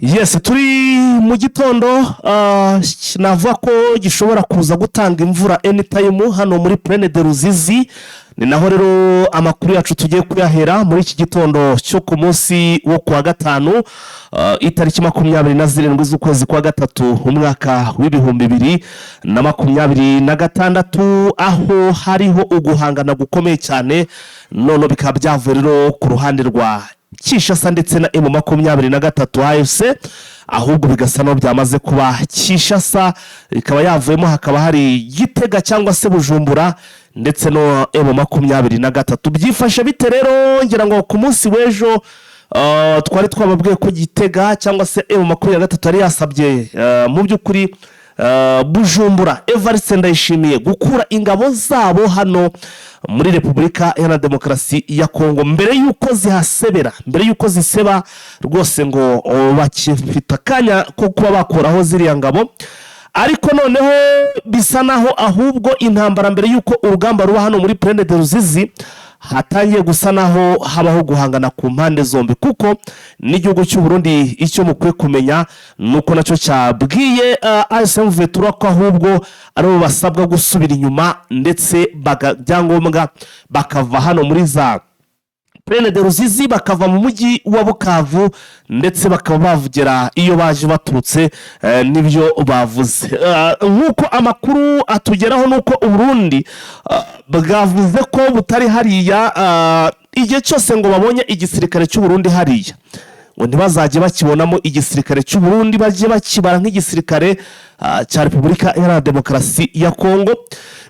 Yes, turi mu gitondo, navuga ko gishobora kuza gutanga imvura anytime hano muri Plaine de Ruzizi. Ni naho rero amakuru yacu tugiye kuyahera muri iki gitondo cyo ku munsi wo kuwa gatanu, itariki 27 z'ukwezi kwa gatatu, umwaka wa 2026, aho hariho uguhangana gukomeye cyane. None bikaba byavuye rero ku ruhande rwa Kinshasa ndetse na M23 AFC, ahubwo bigasa n'aho byamaze kuba Kinshasa ikaba yavuyemo, hakaba hari Gitega cyangwa se Bujumbura ndetse no M23. Byifashe bite rero? Ngira ngo ku munsi w'ejo twari twababwiye ko Gitega cyangwa se M23 yari yasabye mu by'ukuri Bujumbura, Evariste Ndayishimiye, gukura ingabo zabo hano muri Repubulika Iharanira Demokarasi ya Kongo mbere y'uko zihasebera, mbere y'uko ziseba rwose, ngo bakifite akanya ko kuba bakuraho ziriya ngabo. Ariko noneho bisa naho ahubwo intambara, mbere y'uko urugamba ruba hano muri Plaine de Ruzizi, hatangiye gusa naho habaho guhangana ku mpande zombi, kuko n'igihugu cy'u Burundi, icyo mukwiye kumenya ni uko nacyo cyabwiye AFC M23 ko ahubwo aribo basabwa gusubira inyuma, ndetse byangombwa bakava hano muri za Plaine de Ruzizi, bakava mu mujyi wa Bukavu, ndetse bakaba bavugira iyo baje baturutse. N'ibyo bavuze, nk'uko amakuru atugeraho, ni uko Uburundi bwavuze ko butari hariya igihe cyose ngo babonye igisirikare cy'Uburundi hariya, ngo ntibazajye bakibonamo igisirikare cy'Uburundi, bajye bakibara nk'igisirikare cya Repubulika Iharanira Demokarasi ya Kongo,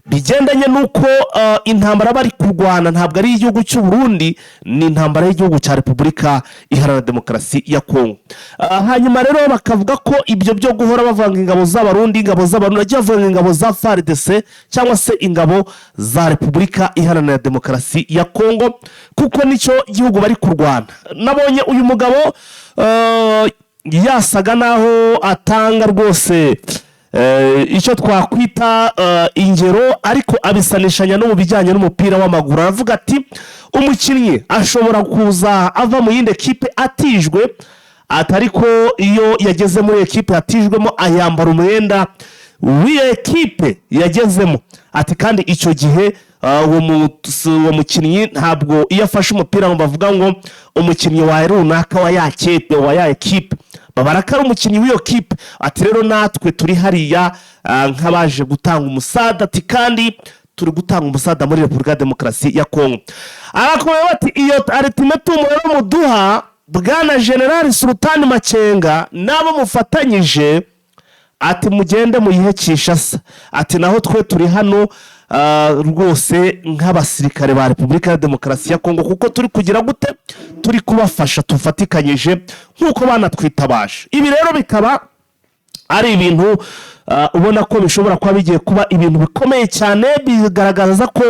bigendanye n'uko intambara bari kurwana ntabwo ari iy'igihugu cy'Uburundi, ni intambara y'igihugu cya Repubulika Iharanira Demokarasi ya Kongo. Hanyuma rero bakavuga ko ibyo byo guhora bavanga ingabo z'Abarundi, ingabo z'Abarundi, bajya bavanga ingabo za FARDC cyangwa se ingabo za Repubulika Iharanira Demokarasi ya Kongo, kuko nicyo gihugu bari kurwana. Nabonye uyu mugabo yasaga naho atanga rwose icyo twakwita ingero, ariko abisanishanya no mu bijyanye n'umupira w'amaguru. Aravuga ati umukinnyi ashobora kuza ava mu yindi ekipe atijwe, atari ko iyo yageze muri ekipe yatijwemo ayambara umwenda w'iyo ekipe yagezemo. Ati kandi icyo gihe uwo mukinnyi ntabwo iyo afashe umupira ngo bavuga ngo umukinnyi wa runaka wa ya kipe, wa ya ekipe, babara ko ari umukinnyi w'iyo kipe. Ati rero natwe turi hariya nk'abaje gutanga umusada, ati kandi turi gutanga umusada muri Repubulika ya Demokarasi ya Kongo. Arakomeye bati iyo ultimatum rero muduha, bwana Generali Sultani Makenga n'abo mufatanyije, ati mugende muyihe Kinshasa, ati naho twe turi hano rwose nk'abasirikare ba Repubulika ya Demokarasi ya Kongo, kuko turi kugira gute? Turi kubafasha tufatikanyije nk'uko banatwitabaje. Ibi rero bikaba ari ibintu ubona ko bishobora kuba bigiye kuba ibintu bikomeye cyane, bigaragaza ko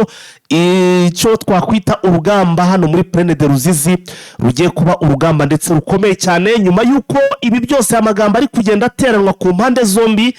icyo twakwita urugamba hano muri Plaine de Ruzizi rugiye kuba urugamba ndetse rukomeye cyane, nyuma y'uko ibi byose amagambo ari kugenda ateranwa ku mpande zombi.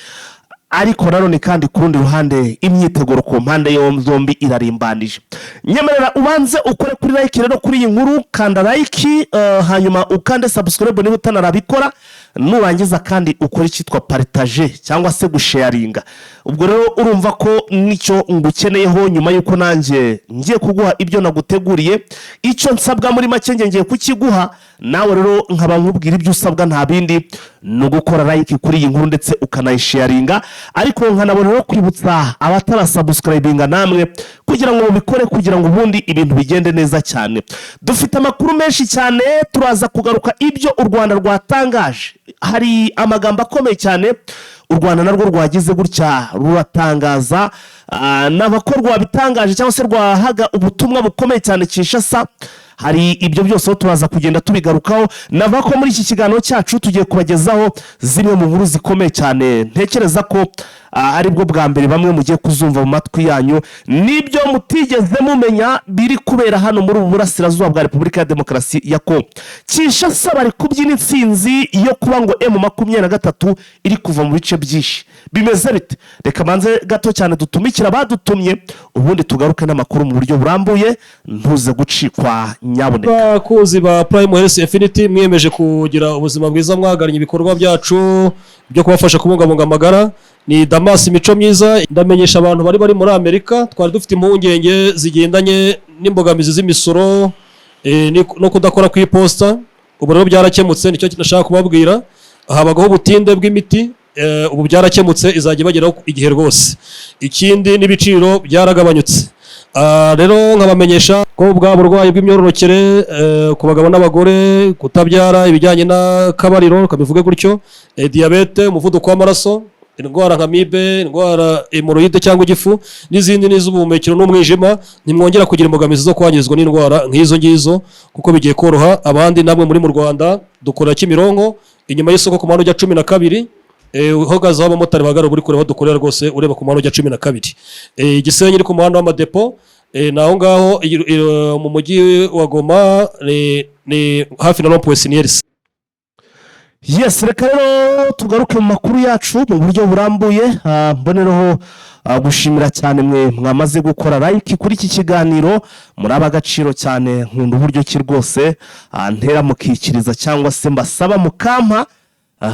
Ariko nanone kandi ku rundi ruhande imyiteguro ku mpande zombi irarimbanije. Nyemerera ubanze ukore kuri like rero kuri iyi nkuru, kanda like, hanyuma ukande subscribe niba utanarabikora. Nurangiza kandi ukore icyitwa partage cyangwa se gusharinga. Ubwo rero urumva ko nicyo ngukeneyeho nyuma y'uko nanjye ngiye kuguha ibyo naguteguriye. Icyo nsabwa muri make ngiye kukiguha, nawe rero nkaba nkubwira ibyo usabwa, nta bindi, ni ugukora like kuri iyi nkuru ndetse ukanayisharinga. Ariko nkanabona no kwibutsa abatarasubscribinga namwe kugira ngo mubikore, kugira ngo ubundi ibintu bigende neza cyane. Dufite amakuru menshi cyane, turaza kugaruka ibyo u Rwanda rwatangaje. Hari amagambo akomeye cyane u Rwanda narwo rwagize gutya ruratangaza, naba ko rwabitangaje cyangwa se rwahaga ubutumwa bukomeye cyane Kinshasa. Hari ibyo byose aho turaza kugenda tubigarukaho. Navuga ko muri iki kiganiro cyacu tugiye kubagezaho zimwe mu nkuru zikomeye cyane, ntekereza ko aribwo bwa mbere bamwe mugiye kuzumva mu matwi yanyu, n'ibyo mutigeze mumenya biri kubera hano muri ubu burasirazuba bwa Repubulika ya Demokarasi ya Kongo. Kinshasa bari kubyina intsinzi yo kuba ngo M23 iri kuva mu bice byinshi. Bimeze bite? Reka manze gato cyane dutumikira abadutumye, ubundi tugaruke n'amakuru mu buryo burambuye. Ntuze gucikwa. Nyabuneka. Abakunzi ba Prime Health Infinity, mwiyemeje kugira ubuzima bwiza, mwagannye ibikorwa byacu byo kubafasha kubungabunga amagara. Ni Damas Mico Myiza. Ndamenyesha abantu bari muri Amerika, twari dufite impungenge zigendanye n'imbogamizi z'imisoro no kudakora ku iposita. Ubu rero byarakemutse, nicyo nashaka kubabwira. Habagaho ubutinde bw'imiti, ubu byarakemutse, izajya ibageraho igihe rwose. Ikindi, n'ibiciro byaragabanyutse. Rero nkabamenyesha ko bwa burwayi bw'imyororokere ku bagabo n'abagore, kutabyara, ibijyanye n'akabariro, kabivuge gutyo, diyabete, umuvuduko w'amaraso, indwara nka amibe, indwara hémorroïdes cyangwa igifu n'izindi, n'iz'ubuhumekero n'umwijima, ntimwongera kugira imbogamizi zo kwangizwa n'indwara nk'izo ngizo, kuko bigiye koroha. Abandi namwe muri mu Rwanda, dukorera Kimironko, inyuma y'isoko, ku muhanda ujya 12. Uhagaze aho abamotari bahagarara, uri kureba aho dukorera rwose, ureba ku muhanda ujya 12. Gisenyi iri ku muhanda w'amadepo, ni aho ngaho. Mu mujyi wa Goma ni hafi na rond-point Siniyerisi. Yes, reka rero tugaruke mu makuru yacu mu buryo burambuye. Mbonereho gushimira cyane mwe mwamaze gukora like kuri iki kiganiro, muri ab'agaciro cyane. Nkunda uburyo ki rwose ntera mukikiriza cyangwa se mbasaba mukampa.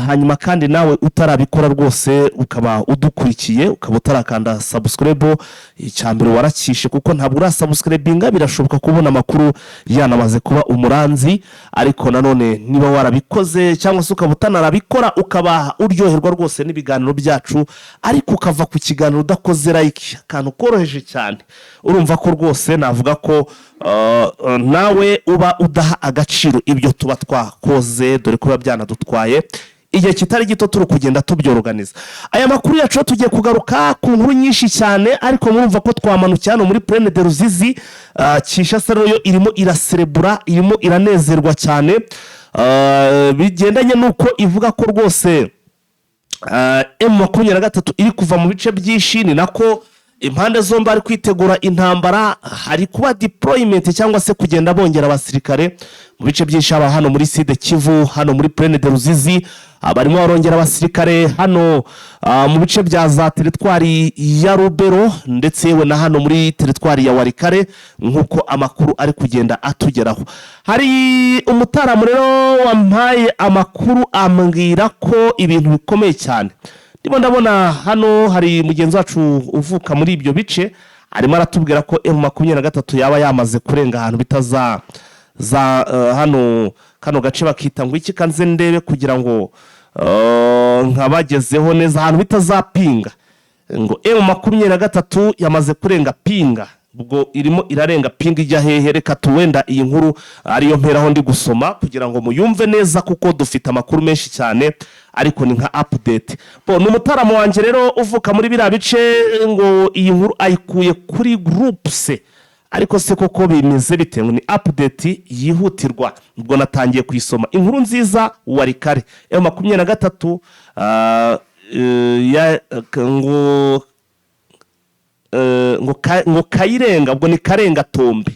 Hanyuma kandi nawe utarabikora rwose, ukaba udukurikiye, ukaba utarakanda subscribe, icya mbere warakishe, kuko ntabwo urasubscribinga. Birashoboka kubona amakuru yanamaze kuba umuranzi, ariko nanone niba warabikoze cyangwa se ukaba utanarabikora, ukaba uryoherwa rwose n'ibiganiro byacu, ariko ukava ku kiganiro udakoze like, akantu koroheje cyane, urumva ko rwose navuga ko nawe uba udaha agaciro ibyo tuba twakoze, dore ko biba byanadutwaye igihe kitari gito turi kugenda tubyoroganiza. Aya makuru yacu rero, tugiye kugaruka ku nkuru nyinshi cyane, ariko murumva ko twamanukiye hano muri Plaine de Ruzizi. Kinshasa rero yo irimo iraserebura, irimo iranezerwa cyane, bigendanye n'uko ivuga ko rwose M23 iri kuva mu bice byinshi. Ni nako impande zombi ari kwitegura intambara, hari kuba deployment cyangwa se kugenda bongera abasirikare mu bice byinshi, haba hano muri Sud Kivu, hano muri Plaine de Ruzizi, barimo barongera abasirikare hano mu bice bya za teritwari ya Rubero, ndetse yewe na hano muri teritwari ya Walikale, nk'uko amakuru ari kugenda atugeraho. Hari umutaramu rero wampaye amakuru, ambwira ko ibintu bikomeye cyane. Ndimo ndabona hano hari mugenzi wacu uvuka muri ibyo bice, arimo aratubwira ko M23 yaba yamaze kurenga ahantu bita za hano kano gace bakita ngo iki? Kanze ndebe kugira ngo nkabagezeho neza. Ahantu bita za Pinga, ngo M23 yamaze kurenga Pinga. Ubwo irimo irarenga Pinga ijya hehe? Reka tuwenda iyi nkuru ariyo mperaho ndi gusoma kugira ngo muyumve neza, kuko dufite amakuru menshi cyane, ariko ni nka update. Bo ni umutaramu wanjye rero uvuka muri biriya bice, ngo iyi nkuru ayikuye kuri groupe se. Ariko se koko bimeze bite? Ngo ni update yihutirwa. Ubwo natangiye kuyisoma. Inkuru nziza Walikale, M23 ngo ngo Kayirenga, ubwo ni Karenga Tombe.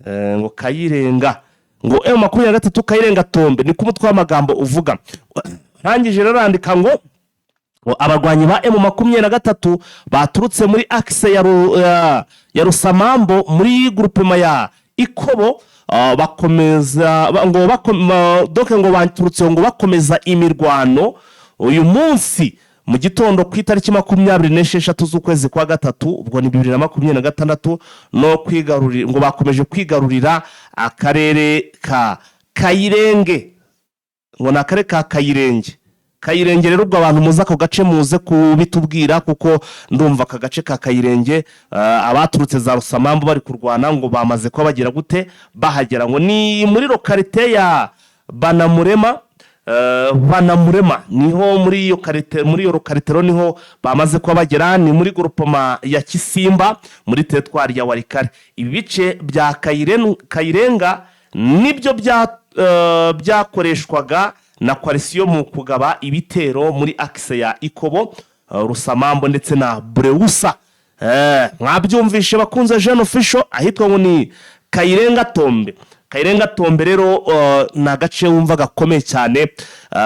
Ngo Kayirenga, ngo M23 Kayirenga Tombe, niko umutwe w'amagambo uvuga. Rangije rero arandika ngo abarwanyi ba M23 baturutse muri axe ya Rusamambo muri groupement ya Ikobo, bakomeza ngo doke ngo baturutse, ngo bakomeza imirwano uyu munsi mu gitondo ku itariki 26 z'ukwezi kwa gatatu, ubwo ni 2026, no kwigarurira, ngo bakomeje kwigarurira akarere ka Kayirenge, ngo ni akarere ka Kayirenge. Kayirenge rero, ubwo abantu muzi ako gace muze kubitubwira, kuko ndumva aka gace ka Kayirenge, abaturutse za Rusamambu bari kurwana, ngo bamaze kuba bagira gute, bahagera. Ngo ni muri localité ya Banamurema. Banamurema niho muri iyo karite, muri iyo localité rero niho bamaze kuba bagera, ni muri groupement ya Kisimba, muri teritwari ya Walikale. Ibi bice bya Kayirenga nibyo byakoreshwaga na coalition mu kugaba ibitero muri axe ya Ikobo, Rusamambo ndetse na Burewusa. Mwabyumvishe bakunze Jeune Official, ahitwa ngo ni Kayirenga Tombe. Kayirenga Tombe rero ni agace wumva gakomeye cyane,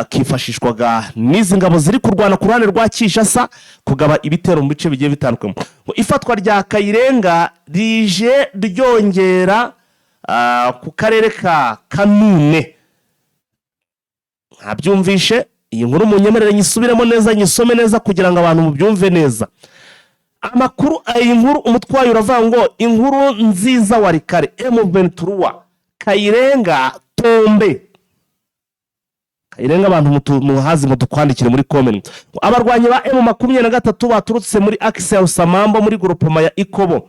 kifashishwaga n'izi ngabo ziri kurwana ku ruhande rwa Kinshasa kugaba ibitero mu bice bigiye bitandukanye. Ngo ifatwa rya Kayirenga rije ryongera ku karere ka Kanune. Nkabyumvishe iyi nkuru, munyemerere nyisubiremo neza, nyisome neza kugira ngo abantu mubyumve neza. Amakuru, iyi nkuru umutwayo uravuga ngo inkuru nziza Walikale, M23 Kayirenga tombe. Kayirenga abantu muhazi, mudukwandikire muri comment. Abarwanyi ba M23 baturutse muri axe ya Rusamambo muri groupement ya Ikobo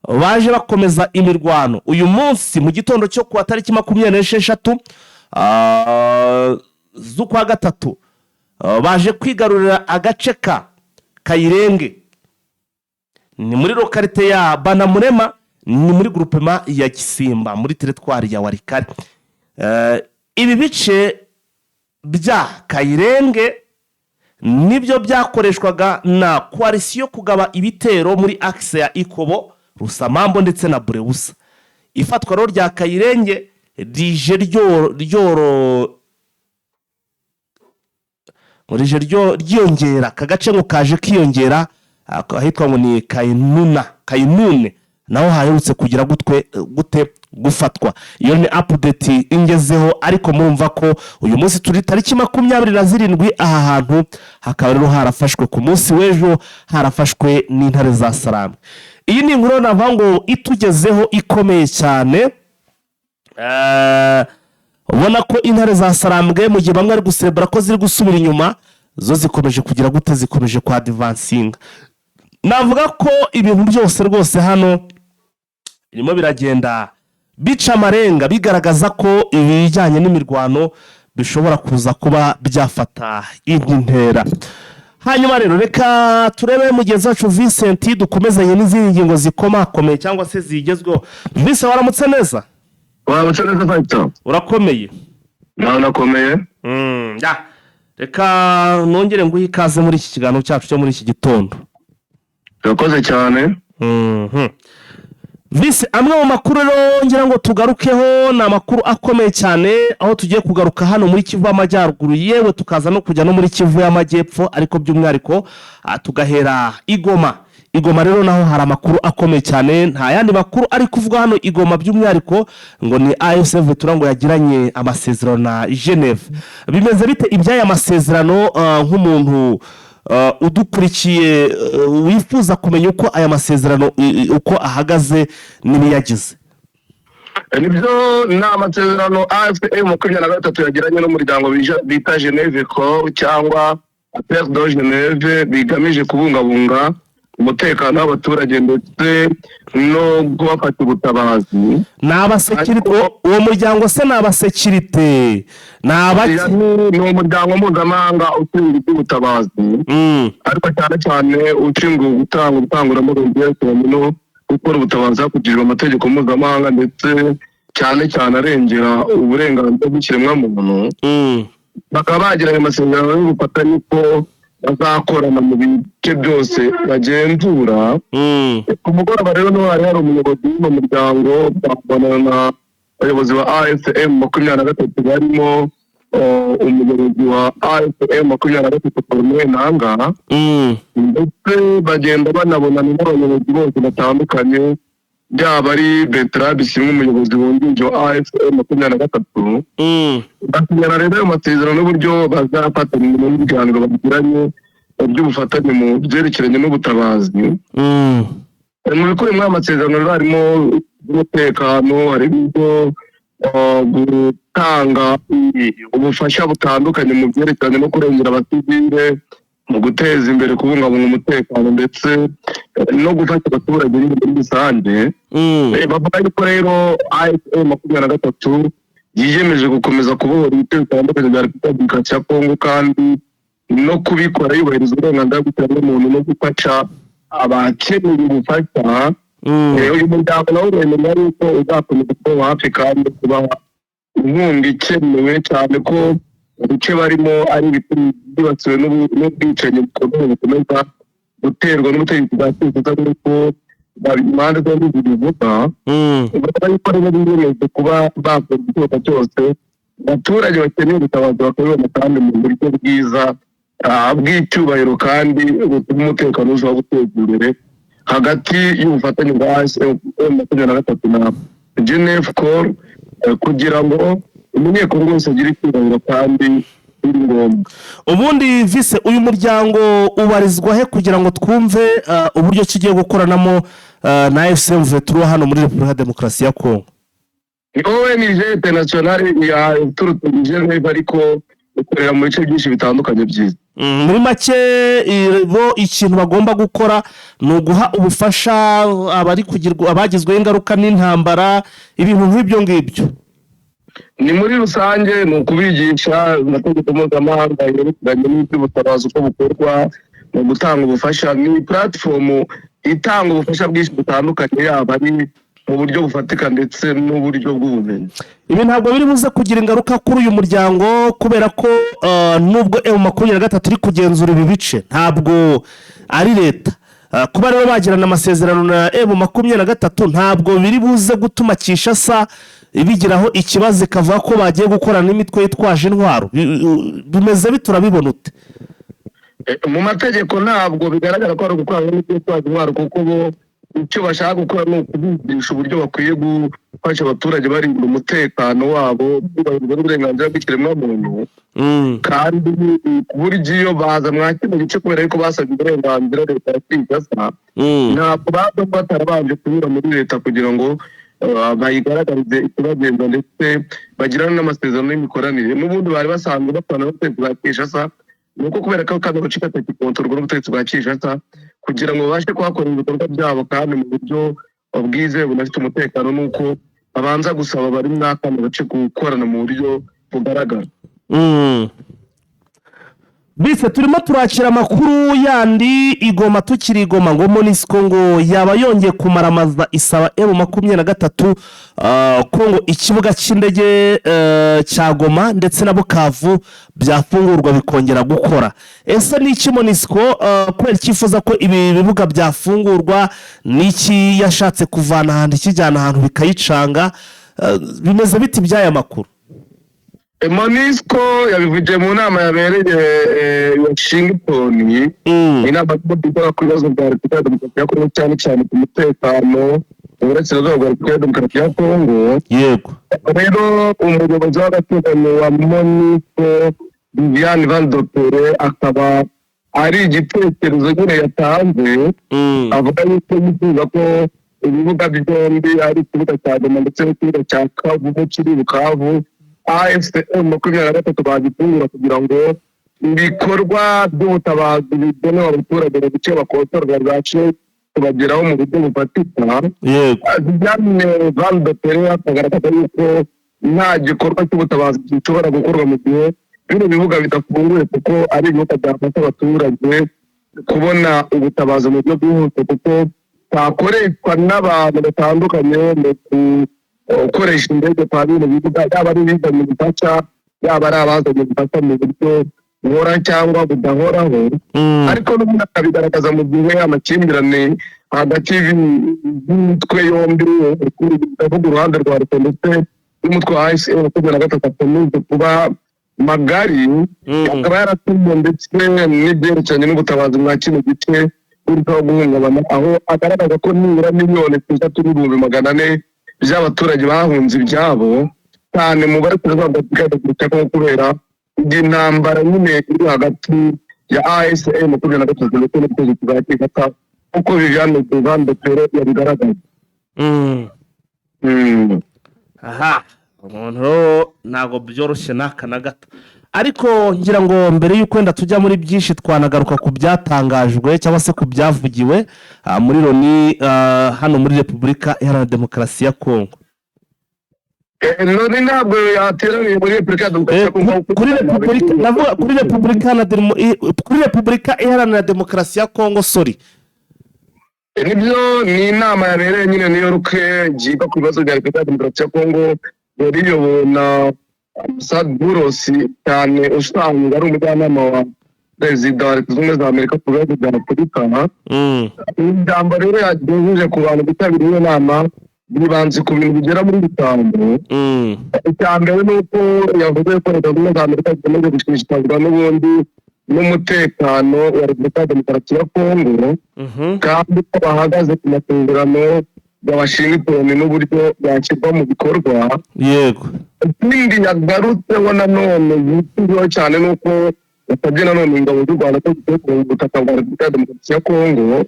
baje bakomeza imirwano uyu munsi mu gitondo cyo kuwa tariki 26 z'ukwa gatatu. Baje kwigarurira agace ka Kayirenge, ni muri localité ya Banamurema, ni muri groupement ya Gisimba, muri territoire ya Walikale. Ibi bice bya Kayirenge nibyo byakoreshwaga na coalition kugaba ibitero muri axe ya Ikobo, Rusamambo ndetse na Burewusa. Ifatwa rero rya Kayirenge rije ryoro rije ryiyongera aka gace ngo kaje kiyongera ahitwa ngo ni Kayinuna, Kayinune, naho haherutse kugira gutwe gute gufatwa. Iyo ni update ingezeho, ariko murumva ko uyu munsi turi tariki 27, aha hantu hakaba rero harafashwe ku munsi w'ejo, harafashwe n'intare za Sarambwe. Iyi ni inkuru navuga ngo itugezeho ikomeye cyane. Ubona ko intare za Sarambwe, mu gihe bamwe bari guserebura ko ziri gusubira inyuma, zo zikomeje kugira gute? Zikomeje kwa advancinga. Navuga ko ibintu byose rwose hano birimo biragenda bica amarenga, bigaragaza ko ibijyanye n'imirwano bishobora kuza kuba byafata indi ntera. Hanyuma rero reka turebe mugenzi wacu Vincent, dukomezanye n'izindi ngingo zikomakomeye cyangwa se zigezweho. Vincent, waramutse neza? Waramutse neza, Victor. Urakomeye? Nawe nakomeye. Ya. Reka nongere nguhe ikaze muri iki kiganiro cyacu cyo muri iki gitondo. Urakoze cyane. Visi, amwe mu makuru rero ngira ngo tugarukeho ni amakuru akomeye cyane, aho tugiye kugaruka hano muri Kivu y'Amajyaruguru, yewe tukaza no kujya no muri Kivu y'Amajyepfo, ariko by'umwihariko tugahera i Goma. I Goma rero naho hari amakuru akomeye cyane. Nta yandi makuru ari kuvuga hano i Goma by'umwihariko, ngo ni AFC M23 ngo yagiranye amasezerano na Geneve. Bimeze bite iby'aya masezerano? Nk'umuntu udukurikiye wifuza kumenya uko aya masezerano uko ahagaze n'ibiyagize. Nibyo, ni amasezerano AFC M23 yagiranye n'umuryango bita Geneve Call cyangwa Accords de Geneve, bigamije kubungabunga umutekano w'abaturage ndetse no kubafasha ubutabazi. Ni abasekirite uwo muryango se? Ni abasekirite, ni abaki? Ni umuryango mpuzamahanga ushinzwe iby'ubutabazi, ariko cyane cyane ushinzwe gutanga ubukangurambaga bwerekeranye no gukora ubutabazi hakurikijwe amategeko mpuzamahanga, ndetse cyane cyane arengera uburenganzira bw'ikiremwamuntu. Bakaba bagiranye amasezerano y'ubufatanye ko bazakorana mu bice byose bagenzura. Ku mugoroba rero niho hari hari umuyobozi w'uno muryango, babonana na abayobozi ba AFC M23, barimo umuyobozi wa AFC M23 Corneille Nangaa, ndetse bagenda banabonana n'abayobozi bose batandukanye, byaba ari Bertrand Bisimwa, umuyobozi wungirije wa AFC M23. Basinyana rero ayo masezerano n'uburyo bazafatanya nyuma y'ibiganiro bagiranye by'ubufatanye mu byerekeranye n'ubutabazi. Mu bikubiye muri aya masezerano rero harimo umutekano, harimo gutanga ubufasha butandukanye mu byerekeranye no kurengera abasivile, mu guteza imbere kubungabunga umutekano, ndetse no gufasha abaturage nyine muri rusange. Bavuga yuko rero AFC M23 yiyemeje gukomeza kubohora ibice bitandukanye bya Repubulika ya Kongo, kandi no kubikora yubahiriza uburenganzira bw'ikiremwamuntu no gufasha abakeneye ubufasha. Uyu muryango nawo uremera yuko uzakomeza kuba hafi kandi kubaha inkunga ikenewe, cyane ko ibice barimo ari ibice byibasiwe n'ubwicanyi bukomeye bukomeza guterwa n'ubutegetsi bwa Kinshasa, nk'uko impande zombi zibivuga. Bavuga yuko rero biyemeje kuba bakora igishoboka cyose abaturage bakeneye ubutabazi bakabibona, kandi mu buryo bwiza, bw'icyubahiro, kandi butuma umutekano urushaho guteza imbere hagati y'ubufatanye bwa M23 na Geneve Call, kugira ngo umunyekongo wese agire icyubahiro kandi biri ngombwa. Ubundi vise, uyu muryango ubarizwa he, kugira ngo twumve uburyo kigiye gukoranamo na AFC M23 hano muri Repubulika ya Demokarasi ya Kongo? Ni ONG internationale yaturutse muri Geneve, ariko ikorera mu bice byinshi bitandukanye byiza. Muri make, bo ikintu bagomba gukora ni uguha ubufasha abari kugirwa, abagizweho ingaruka n'intambara, ibintu nk'ibyo ngibyo. Ni muri rusange, ni ukubigisha amategeko mpuzamahanga yerekeranye n'iby'ubutabazi uko bukorwa, mu gutanga ubufasha. Ni platform itanga ubufasha bwinshi butandukanye, yaba ari mu buryo bufatika ndetse n'uburyo bw'ubumenyi. Ibi ntabwo biri buze kugira ingaruka kuri uyu muryango, kubera ko nubwo M23 iri kugenzura ibi bice, ntabwo ari leta. Kuba rero bagirana amasezerano na M23 ntabwo biri buze gutuma Kinshasa ibigiraho ikibazo, ikavuga ko bagiye gukorana n'imitwe yitwaje intwaro? Bimeze bite? Urabibona ute? Mu mategeko ntabwo bigaragara ko ari ugukorana n'imitwe yitwaje intwaro, kuko bo icyo bashaka gukora ni ukubigisha uburyo bakwiye gufasha abaturage barinda umutekano wabo, bubahiriza n'uburenganzira bw'ikiremwamuntu. Kandi burya iyo baza mwa kino gice, kubera yuko basabye uburenganzira leta ya Kinshasa, ntabwo baza batarabanje kunyura muri leta kugira ngo bayigaragarize ikibagenza, ndetse bagirane n'amasezerano y'imikoranire. N'ubundi bari basanzwe bakorana n'ubutegetsi bwa Kinshasa, ni uko kubera ko kano gace katagikontorwa n'ubutegetsi bwa Kinshasa, kugira ngo babashe kuhakorera ibikorwa byabo kandi mu buryo bwizewe bunafite umutekano, ni uko babanza gusaba bari muri kano gace gukorana mu buryo bugaragara. Bise, turimo turakira amakuru yandi igoma, tukiri igoma, ngo MONUSCO ngo yaba yongeye kumaramaza isaba M23 ko ngo ikibuga cy'indege cya Goma ndetse na Bukavu byafungurwa bikongera gukora. Ese ni iki MONUSCO, kubera icyifuza ko ibi bibuga byafungurwa? Ni iki yashatse kuvana ahantu ikijyana ahantu bikayicanga? Bimeze biti by'aya makuru? MONUSCO yabivugiye mu nama yabereye Washington, inama ikora ku bibazo bya Repubulika ya Demokarasi ya Kongo, cyane cyane ku mutekano mu burasirazuba bwa Repubulika ya Demokarasi ya Kongo. Rero umuyobozi w'agateganyo wa MONUSCO, Viviane Van Dopere, akaba ari igitekerezo nyine yatanze, avuga yuko yifuza ko ibibuga byombi, ari ikibuga cya Goma ndetse n'ikibuga cya Kavumu kiri i Bukavu, AFC M23 bagifungura kugira ngo ibikorwa by'ubutabazi bigenewe abaturage mu bice bakontorora bibashe kubageraho mu buryo bufatika. Viviane Van Dopere akagaragaza yuko nta gikorwa cy'ubutabazi gishobora gukorwa mu gihe bino bibuga bidafunguye, kuko ari ibibuga byafasha abaturage kubona ubutabazi mu buryo bwihuse, kuko bwakoreshwa n'abantu batandukanye mu gukoresha indege kwa bino bibuga, yaba ari ibizanye ubufasha, yaba ari abazanye ubufasha mu buryo buhora cyangwa budahoraho. Ariko n'ubundi akabigaragaza mu gihe amakimbirane hagati y'imitwe yombi, ndavuga uruhande rwa leta ndetse n'umutwe wa AFC 23, akomeje kuba magari, akaba yaratumye ndetse n'ibyerekeranye n'ubutabazi mwa kino gice burushaho guhungabana, aho agaragaza ko nibura 6,400,000 by'abaturage bahunze ibyabo, cyane mu burasirazuba bwa Repubulika ya Demokarasi ya Kongo, kubera iyi ntambara nyine iri hagati ya AFC 23 ndetse n'ubutegetsi bwa Kinshasa, nk'uko Viviane Van Dopere yabigaragaje. Aha umuntu rero ntabwo byoroshye n'aka na gato. Ariko ngira ngo mbere y'uko wenda tujya muri byinshi, twanagaruka ku byatangajwe cyangwa se ku byavugiwe muri Loni hano muri Repubulika Iharanira Demokarasi ya Kongo. Loni ntabwo yateraniye muri Repubulika ya Demokarasi ya Kongo. Kuri Repubulika, ndavuga kuri Repubulika Iharanira Demokarasi ya Kongo, sorry. Nibyo, ni inama yabereye nyine New York yiga ku bibazo bya Repubulika ya Demokarasi ya Kongo, yari iyobowe na Massad Boulos, cyane usanzwe ari umujyanama wa perezida wa Leta Zunze Ubumwe za Amerika ku bibazo bya Afurika. Ijambo rero yagejeje ku bantu bitabiriye iyo nama bibanze ku bintu bigera muri bitanu. Icya mbere ni uko yavuze ko Leta Zunze Ubumwe za Amerika zikomeje gushishikazwa n'ubundi n'umutekano wa Repubulika ya Demokarasi ya Kongo, kandi ko bahagaze ku masezerano. ya Washington n'uburyo yashyirwa mu bikorwa. Ikindi yagarutseho nanone yitiriweho cyane ni uko yasabye nanone ingabo z'u Rwanda ko zikwiye kuva mu butaka bwa Repubulika ya Demokarasi ya Kongo,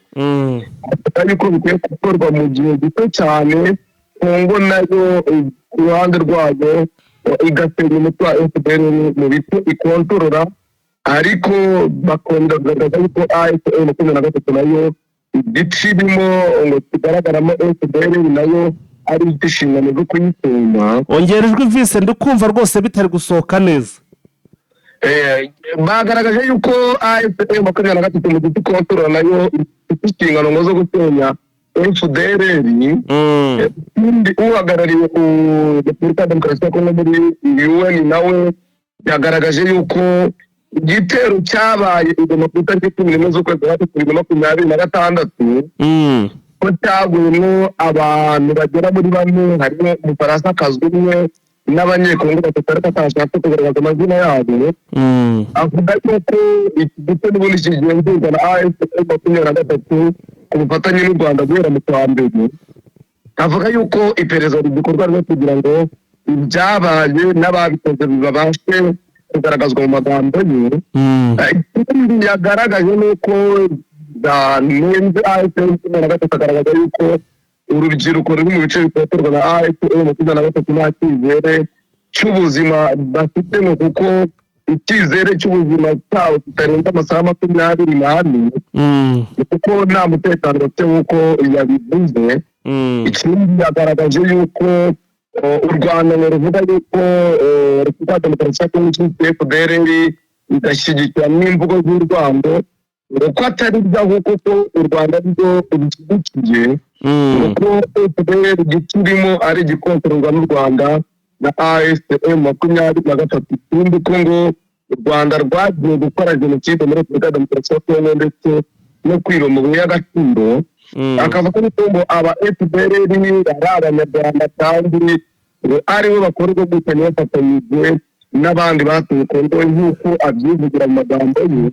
avuga yuko bikwiye gukorwa mu gihe gito cyane, Kongo nayo ku ruhande rwayo igatera umutwe wa FDLR mu bice ikontorora, ariko bakongera kugaragaza yuko AFC 23 nayo igice irimo ngo kigaragaramo FDLR nayo ari inshingano zo kuyisenya. Ongera ijwi, Vincent, ndikumva rwose bitari gusohoka neza. Bagaragaje yuko AFC 23 mu gice ikontorora nayo ifite inshingano ngo zo gusenya FDLR. Ikindi, uhagarariye Repubulika ya Demokarasi ya Kongo muri UN nawe yagaragaje yuko igitero cyabaye i Goma ku itariki 11 z'ukwezi kwa gatatu 2026, ko cyaguyemo abantu bagera muri bane, harimo Umufaransa umwe n'Abanyekongo batatu, ariko atashatse kugaragaza amazina yabo. Avuga yuko iki gice n'ubundi kigenzurwa na AFC 23 ku bufatanye n'u Rwanda guhera mu kwa mbere. Avuga yuko iperereza rigikorwa rero kugira ngo ibyabaye n'ababikoze babashe kugaragazwa mu magambo ye. Ikindi yagaragaje ni uko yanenze AFC 23, agaragaza yuko urubyiruko ruri mu bice bikontorwa na AFC 23 nta cyizere cy'ubuzima bafite, ngo kuko icyizere cy'ubuzima cyabo kitarenze amasaha 24, kuko nta mutekano bafite nk'uko yabivuze. Ikindi yagaragaje yuko u Rwanda ngo ruvuga yuko Repubulika ya Demokarasi ya Kongo ishyigikiye FDLR, igashyigikira n'imvugo z'urwango, ngo ko atari byo, ahubwo ko u Rwanda rwo rushyigikiye, ngo ko FDLR igikirimo ari igikontororwa n'u Rwanda na AFC 23. Ikindi, ko ngo u Rwanda rwagiye gukora jenoside muri Repubulika ya Demokarasi ya Kongo ndetse no kwiba amabuye y'agaciro, akavuga ko ngo aba FDLR ari Abanyarwanda kandi ngo aribo bakora ubwo bwicanyi bafatanyije n'abandi batuye Kongo, nk'uko abyivugira mu magambo ye.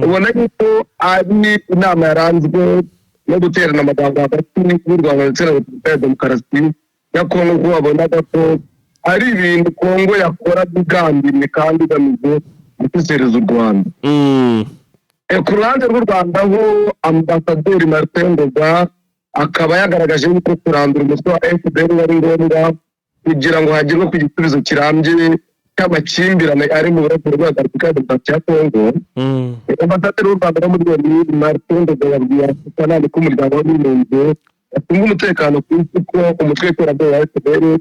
Ubona yuko ari inama yaranzwe no guterana amagambo hagati y'u Rwanda ndetse na Repubulika ya Demokarasi ya Kongo, kuko wabonaga ko ari ibintu Kongo yakora igambiriye kandi igamije gusesereza u Rwanda. Ku ruhande rw'u Rwanda ho, Ambasaderi Martin Ngoga akaba yagaragaje yuko kurandura umutwe wa FDLR ari ngombwa kugira ngo hagerwe ku gisubizo kirambye cy'amakimbirane ari mu burasirazuba bwa Repubulika ya Demokarasi ya Kongo. Ambasaderi w'u Rwanda no muri Loni, Martin Ngoga, yabwiye akanama k'Umuryango w'Abibumbye gashinzwe Umutekano ku Isi ko umutwe w'iterabwoba wa FDLR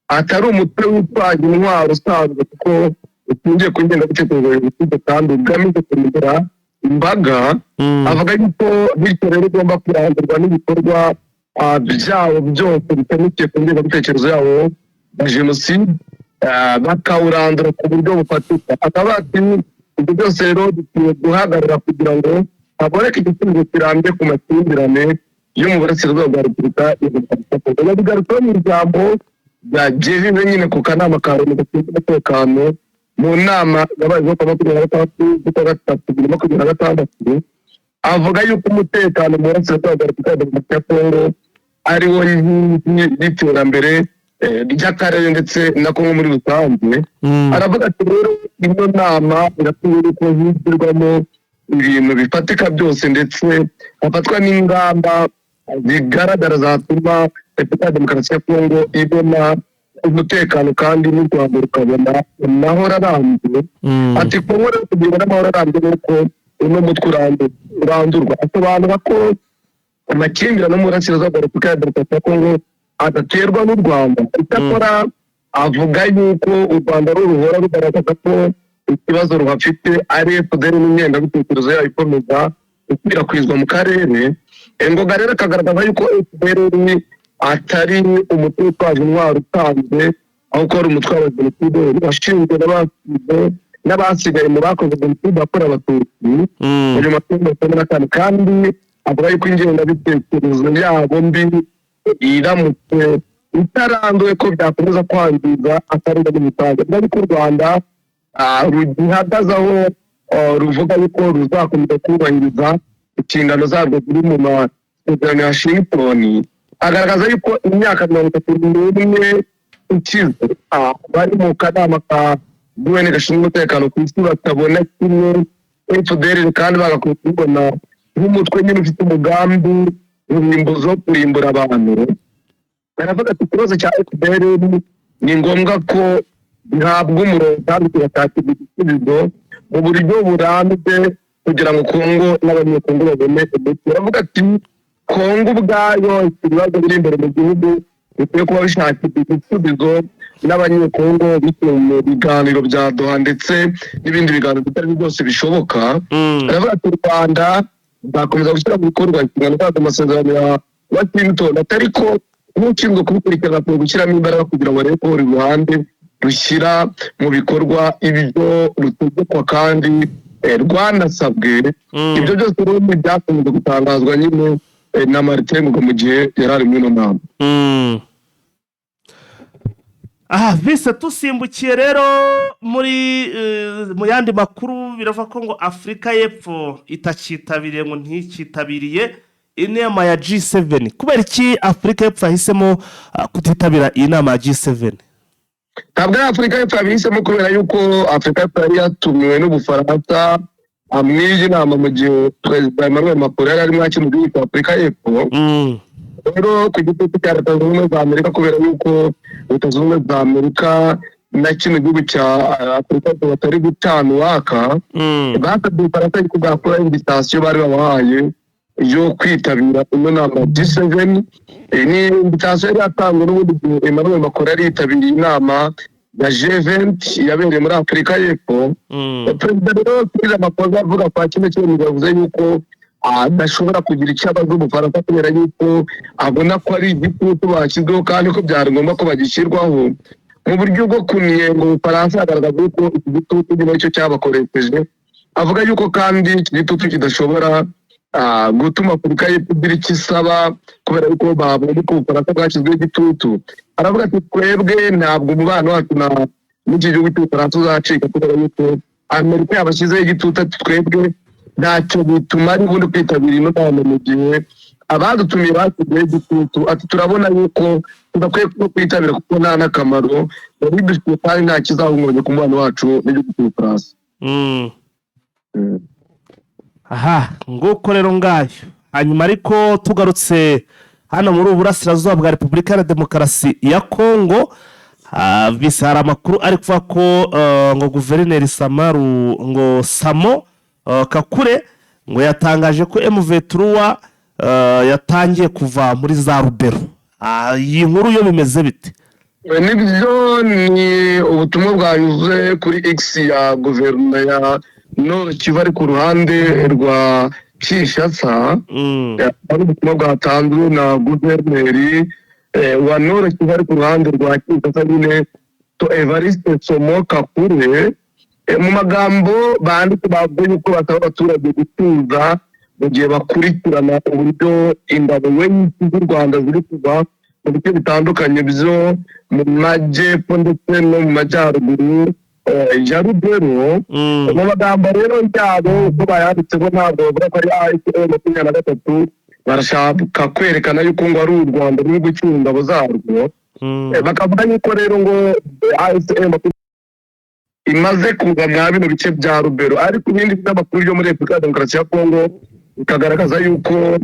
atari umutwe witwaje intwaro usanzwe, kuko ushingiye ku ngengabitekerezo ya jenoside kandi ugamije kurimbura imbaga. Avuga yuko bityo rero ugomba kurandurwa n'ibikorwa byawo byose bishamikiye ku ngengabitekerezo yawo ya jenoside, bakawurandura ku buryo bufatika. Akaba ati: "Ibyo byose rero bikwiye guhagarara kugira ngo haboneke igisubizo kirambye ku makimbirane yo mu burasirazuba bwa Repubulika ya Demokarasi ya Kongo." Yabigarutseho mu ijambo ryagejeje nyine ku kanama ka Loni gashinzwe umutekano mu nama yabaye kuwa 26 z'ukwa gatatu 2026, avuga yuko umutekano mu burasirazuba bwa Repubulika ya Demokarasi ya Kongo ari wo nkingi y'iterambere ry'akarere ndetse na Kongo muri rusange. Aravuga ati: "Rero ino nama irakwiye yuko higirwamo ibintu bifatika byose ndetse hafatwa n'ingamba zigaragara zatuma Repubulika ya Demokarasi ya Kongo ibona umutekano kandi n'u Rwanda rukabona amahoro arambye." Ati: "Kongo rero kugira ngo amahoro arambye ni uko uno mutwe urandurwa." Asobanura ko amakimbirane mu burasirazuba bwa Repubulika ya Demokarasi ya Kongo adaterwa n'u Rwanda. Icyakora avuga yuko u Rwanda ruhora rugaragaza ko ikibazo ruhafite ari FDLR n'ingengabitekerezo yayo ikomeza gukwirakwizwa mu karere. Ngoga rero akagaragaza yuko FDLR atari umutwe witwaje intwaro usanzwe, ahubwo ari umutwe wa jenoside washinzwe n'abasigaye mu bakoze jenoside yakorewe Abatutsi mu 1994, kandi avuga yuko ingengabitekerezo yabo mbi iramutse itaranduwe ko byakomeza kwangiza akarere muri rusange. Avuga yuko u Rwanda rugihagaze aho ruvuga yuko ruzakomeza kubahiriza inshingano zarwo ziri mu masezerano ya Washington. Agaragaza yuko imyaka 31 ikize bari mu kanama ka UN gashinzwe umutekano ku isi batabona kimwe FDLR, kandi bagakwiye kubibona nk'umutwe nyine ufite umugambi urimbuzo wo kurimbura abantu. Baravuga ati ikibazo cya FDLR ni ngombwa ko gihabwa umurongo kandi kigashakirwa igisubizo mu buryo burambye kugira ngo Kongo n'Abanyekongo babone umuti. Baravuga ati Kongo ubwayo ifite ibibazo biri imbere mu gihugu bikwiye kuba bishakirwa igisubizo n'Abanyekongo bitewe mu biganiro bya Doha ndetse n'ibindi biganiro bitari byose bishoboka. Baravuga ati u Rwanda ruzakomeza gushyira mu bikorwa inshingano zarwo amasezerano ya Washington, atari ko nk'ushinzwe kubikurikirana akwiye gushyiramo imbaraga kugira ngo arebe ko buri ruhande rushyira mu bikorwa ibyo rutegekwa kandi rwanasabwe. Ibyo byose rero ni ibyakomeje gutangazwa nyine na Martin Ngoga mu gihe yari ari muri ino nama. Aha vise tusimbukiye rero muri mu yandi makuru, biravuga ko ngo Afurika y'Epfo itakitabiriye, ngo ntikitabiriye inama ya G7. Kubera iki Afurika y'Epfo yahisemo kutitabira iyi nama ya G7? Ntabwo ari Afurika y'Epfo yabihisemo, kubera yuko Afurika y'Epfo yari yatumiwe n'Ubufaransa muri iyi nama mu gihe Perezida Emmanuel Macron yari arimo akina igihugu cya Afurika y'Epfo. Rero ku gitutu cya Leta Zunze Ubumwe za Amerika, kubera yuko Leta Zunze Ubumwe za Amerika na kino gihugu cya Afurika y'Epfo batari gucana uwaka, basabye Ubufaransa yuko bwakora invitation bari babahaye yo kwitabira ino nama ya G7. Ni invitation yari yatanzwe n'ubundi gihe Emmanuel Macron yari yitabiriye inama ya G20 yabereye muri Afurika y'Epfo. Perezida rero Cyril Ramaphosa avuga kwa kino cyemezo, yavuze yuko adashobora kugira icyo abaza Ubufaransa kubera yuko abona ko ari igitutu bashyizweho kandi ko byari ngombwa ko bagishyirwaho mu buryo bwo kunenga Ubufaransa. Agaragaza yuko iki gitutu nyine aricyo cyabakoresheje, avuga yuko kandi iki gitutu kidashobora gutuma Afurika y'Epfo igira icyo isaba kubera yuko babonye ko Ubufaransa bwashyizweho igitutu. Aravuga ati twebwe ntabwo umubano wacu na n'iki gihugu cy'Ubufaransa uzacika kubera yuko Amerika yabashyizeho igitutu. Ati twebwe ntacyo bituma ari ubundi kwitabira ino nama mu gihe abadutumiye bashyizeho igitutu. Ati turabona yuko tudakwiye no kwitabira kuko nta n'akamaro bidufitiye kandi nta kizahungabanya ku mubano wacu n'igihugu cy'Ubufaransa. Aha nguko rero ngayo. Hanyuma ariko tugarutse hano muri ubu burasirazuba bwa Repubulika ya Demokarasi ya Kongo, vise hari amakuru ari kuvuga ko ngo guverineri Samaru ngo Samo Kakure ngo yatangaje ko M23 yatangiye kuva muri za Rubero. Iyi nkuru yo bimeze bite? Nibyo, ni ubutumwa bwanyuze kuri X ya guverinoma ya Nord Kivu ari ku ruhande rwa Kinshasa. Ari ubutumwa bwatanzwe na guverineri wa Nord Kivu ari ku ruhande rwa Kinshasa nyine, to Evariste Somo Kakure. Mu magambo banditse bavuga yuko basaba abaturage gutuza mu gihe bakurikirana uburyo ingabo nyinshi z'u Rwanda ziri kuva mu bice bitandukanye byo mu majyepfo ndetse no mu majyaruguru ya Rubero. Mu magambo rero yabo uko bayanditseho, ntabwo bavuga ko ari AFC 23, barashaka kwerekana yuko ngo ari u Rwanda ruri gucyura ingabo zarwo. Bakavuga yuko rero ngo AFC imaze kuva mwa bino bice bya Rubero, ariko ibindi binyamakuru byo muri Repubulika ya Demokarasi ya Kongo bikagaragaza yuko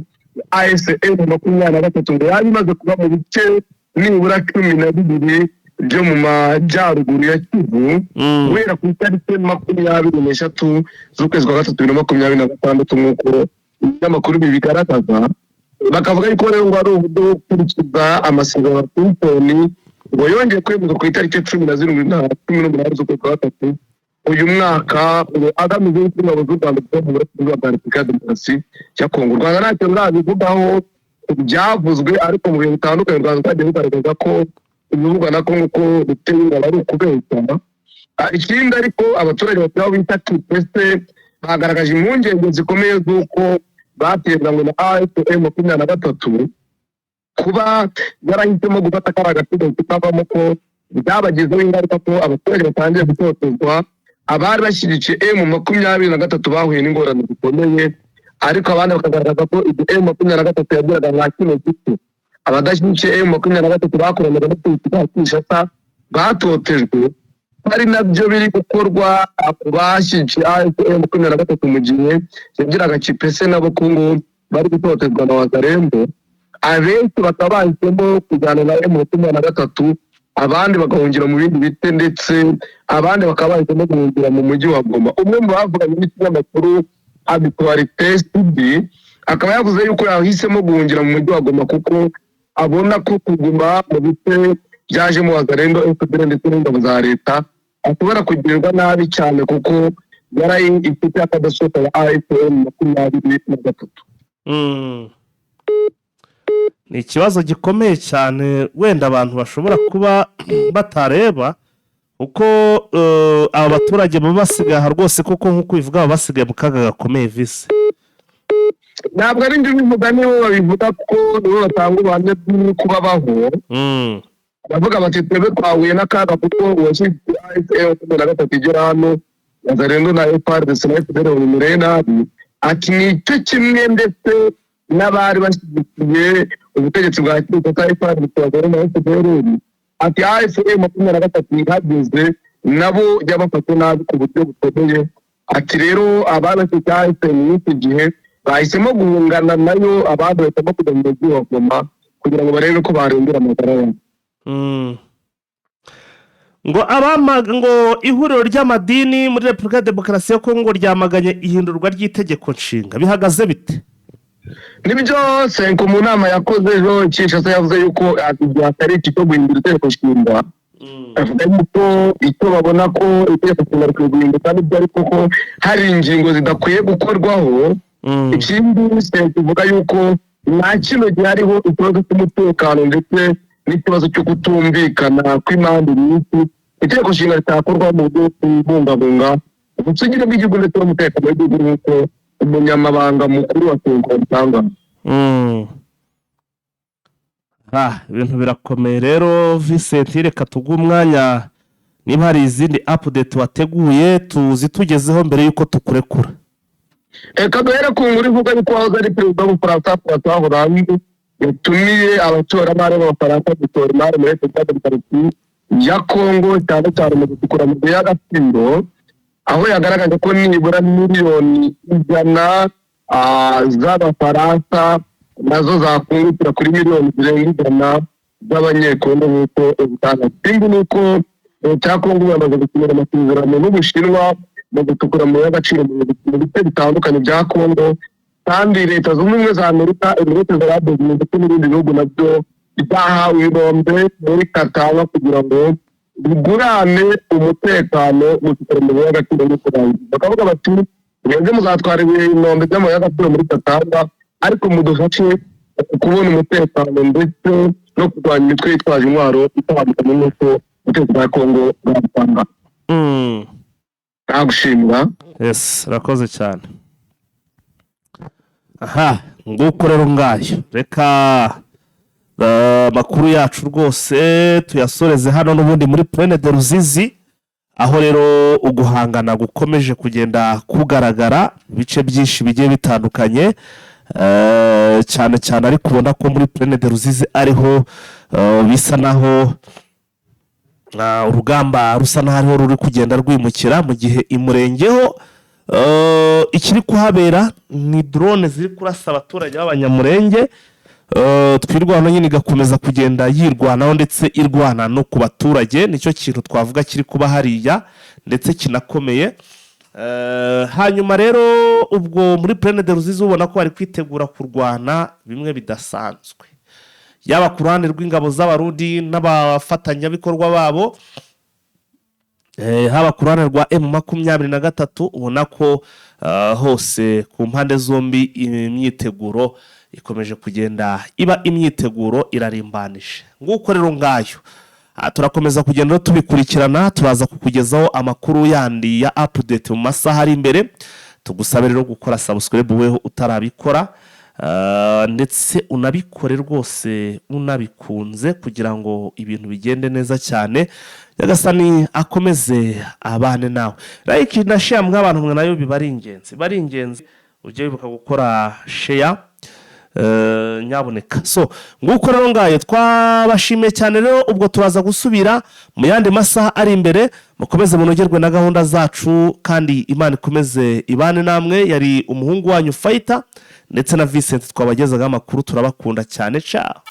AFC 23 ngo yaba imaze kuba mu bice nibura 12 byo mu majyaruguru ya Kivu guhera ku itariki 23 z'ukwezi kwa gatatu 2026, nk'uko ibinyamakuru bibigaragaza. Bakavuga yuko rero ngo ari uburyo bwo gukurikiza amasezerano ya Clinton ngo yongeye kwemezwa ku itariki 17 na 18 z'ukwezi kwa gatatu uyu mwaka, ngo agamije yuko ingabo z'u Rwanda ziva mu burasirazuba bwa Repubulika ya Demokarasi ya Kongo. U Rwanda ntacyo rurabivugaho byavuzwe, ariko mu bihe bitandukanye u Rwanda rwagiye rugaragaza ko ibivugwa na Kongo ko ruteye ingabo ari ukubeshya. Ikindi ariko, abaturage batuye aho bita Kipese bagaragaje impungenge zikomeye z'uko batereranywe na AFC 23 kuba yarahisemo gufata kariya gace kavamo, ko byabagizeho ingaruka, ko abaturage batangiye gutotezwa. Abari bashyigikiye M23 bahuye n'ingorane zikomeye, ariko abandi bakagaragaza ko ibyo M23 yageraga nka kino giti. Abadashyigikiye M23 bakoranaga n'ubutegetsi bwa Kinshasa batotejwe, ari nabyo biri gukorwa ku bashyigikiye M23 mu gihe yagiraga Kipese nabo Kongo bari gutotezwa na Wazalendo. Abenshi bakaba bahisemo kujyana na M23, abandi bagahungira mu bindi bice, ndetse abandi bakaba bahisemo guhungira mu mujyi wa Goma. Umwe mu bavuganye n'ikinyamakuru Actualité CD akaba yavuze yuko yahisemo guhungira mu mujyi wa Goma kuko abona ko kuguma mu bice byajemo Wazalendo, FDLR ndetse n'ingabo za leta ashobora kugirirwa nabi cyane, kuko yari inshuti y'akadasohoka ya AFC M23. Ni ikibazo gikomeye cyane wenda abantu bashobora kuba batareba uko aba baturage baba basigaye aha rwose, kuko nk'uko ubivuga baba basigaye mu kaga gakomeye vise. Ntabwo ari njye ubivuga, nibo babivuga kuko nibo batanga ubuhamya bw'uko babaho. Baravuga bati: "Twebwe twahuye n'akaga kuko uwashyize AFC 23 igera hano, Wazalendo na FARDC na FDLR babimereye nabi." Ati nicyo kimwe ndetse n'abari bashyigikiye ubutegetsi bwa Kinshasa, FARDC, Wazalendo na FDLR. Ati AFC 23 ihageze nabo yabafashe nabi ku buryo bukomeye. Ati rero ababashyigikiye AFC muri iki gihe bahisemo guhungana nayo, abandi bahitamo kujya mu mujyi wa Goma kugira ngo barebe ko barengera amagara yabo. Ngo ngo ihuriro ry'amadini muri Repubulika ya Demokarasi ya Kongo ryamaganye ihindurwa ry'itegeko nshinga, bihagaze bite? Nibyo, CENCO mu nama yakoze ejo Kinshasa yavuze yuko igihe atari iki cyo guhindura itegeko nshinga. Avuga yuko icyo babona ko itegeko nshinga rikwiye guhinduka nibyo, ariko ko hari ingingo zidakwiye gukorwaho. Ikindi, CENCO ivuga yuko nta kino gihe hariho ikibazo cy'umutekano ndetse n'ikibazo cyo kutumvikana kw'impande nyinshi, itegeko nshinga ritakorwa mu buryo bwo kubungabunga ubusugire bw'igihugu ndetse n'umutekano w'igihugu, nk'uko umunyamabanga mukuru wa CENCO abitangaza. Ibintu birakomeye rero. Vincent, reka tuguhe umwanya, niba hari izindi update wateguye tuzitugezeho mbere y'uko tukurekura. Reka duhere ku nkuru ivuga yuko wahoze ari perezida w'Ubufaransa François Hollande yatumiye abashoramari b'Abafaransa gushora imari muri Repubulika ya Demokarasi ya Kongo, cyane cyane mu gucukura amabuye y'agaciro, aho yagaragaje ko nibura miliyoni 100 z'Abafaransa nazo zakungukira kuri miliyoni zirenga 100 z'Abanyekongo nk'uko ubutanga. Ikindi ni uko leta ya Kongo yamaze gusinyira amasezerano n'Ubushinwa mu gucukura amabuye y'agaciro mu bice bitandukanye bya Kongo, kandi Leta Zunze Ubumwe za Amerika, Emirate Arabes ndetse n'ibindi bihugu nabyo byahawe ibirombe muri Katanga kugira ngo bigurane umutekano mu gucukura amabuye y'agaciro no kurangiza. Bakavuga bati: "Mwebwe muzatwara ibinombe by'amabuye y'agaciro muri Katanga, ariko mudufashe kubona umutekano ndetse no kurwanya imitwe yitwaje intwaro itandukanye," n'uko ubutegetsi bwa Kongo bwabitanga. Nagushimira. Yes, urakoze cyane. Aha nguko rero ngayo, reka amakuru yacu rwose tuyasoreze hano n'ubundi muri Plaine de Ruzizi, aho rero uguhangana gukomeje kugenda kugaragara mu bice byinshi bigiye bitandukanye, cyane cyane ariko ubona ko muri Plaine de Ruzizi ariho bisa naho urugamba rusa n'aho ariho ruri kugenda rwimukira, mu gihe imurengeho ikiri kuhabera ni drone ziri kurasa abaturage b'Abanyamurenge. Twirwanaho nyine igakomeza kugenda yirwanaho ndetse irwana no ku baturage. Nicyo kintu twavuga kiri kuba hariya ndetse kinakomeye. Hanyuma rero ubwo muri Plaine de Ruzizi ubona ko bari kwitegura kurwana bimwe bidasanzwe, yaba ku ruhande rw'ingabo z'Abarundi n'abafatanyabikorwa babo, haba ku ruhande rwa M23, ubona ko hose ku mpande zombi imyiteguro ikomeje kugenda iba, imyiteguro irarimbanije. Nguko rero ngayo. Turakomeza kugenda tubikurikirana, turaza kukugezaho amakuru yandi ya update mu masaha ari imbere. Tugusabe rero gukora subscribe weho utarabikora, ndetse unabikore rwose unabikunze kugira ngo ibintu bigende neza cyane. Nyagasani akomeze abane nawe. Like na share mw'abantu mwe nayo biba ari ingenzi, biba ari ingenzi. Ujye wibuka gukora share. Nyaboneka. So nguko rero ngayo, twabashimiye cyane rero. Ubwo turaza gusubira mu yandi masaha ari imbere. Mukomeze munogerwe na gahunda zacu, kandi Imana ikomeze ibane namwe. Yari umuhungu wanyu Fayita ndetse na Vincent twabagezagaho amakuru. Turabakunda cyane, ciao.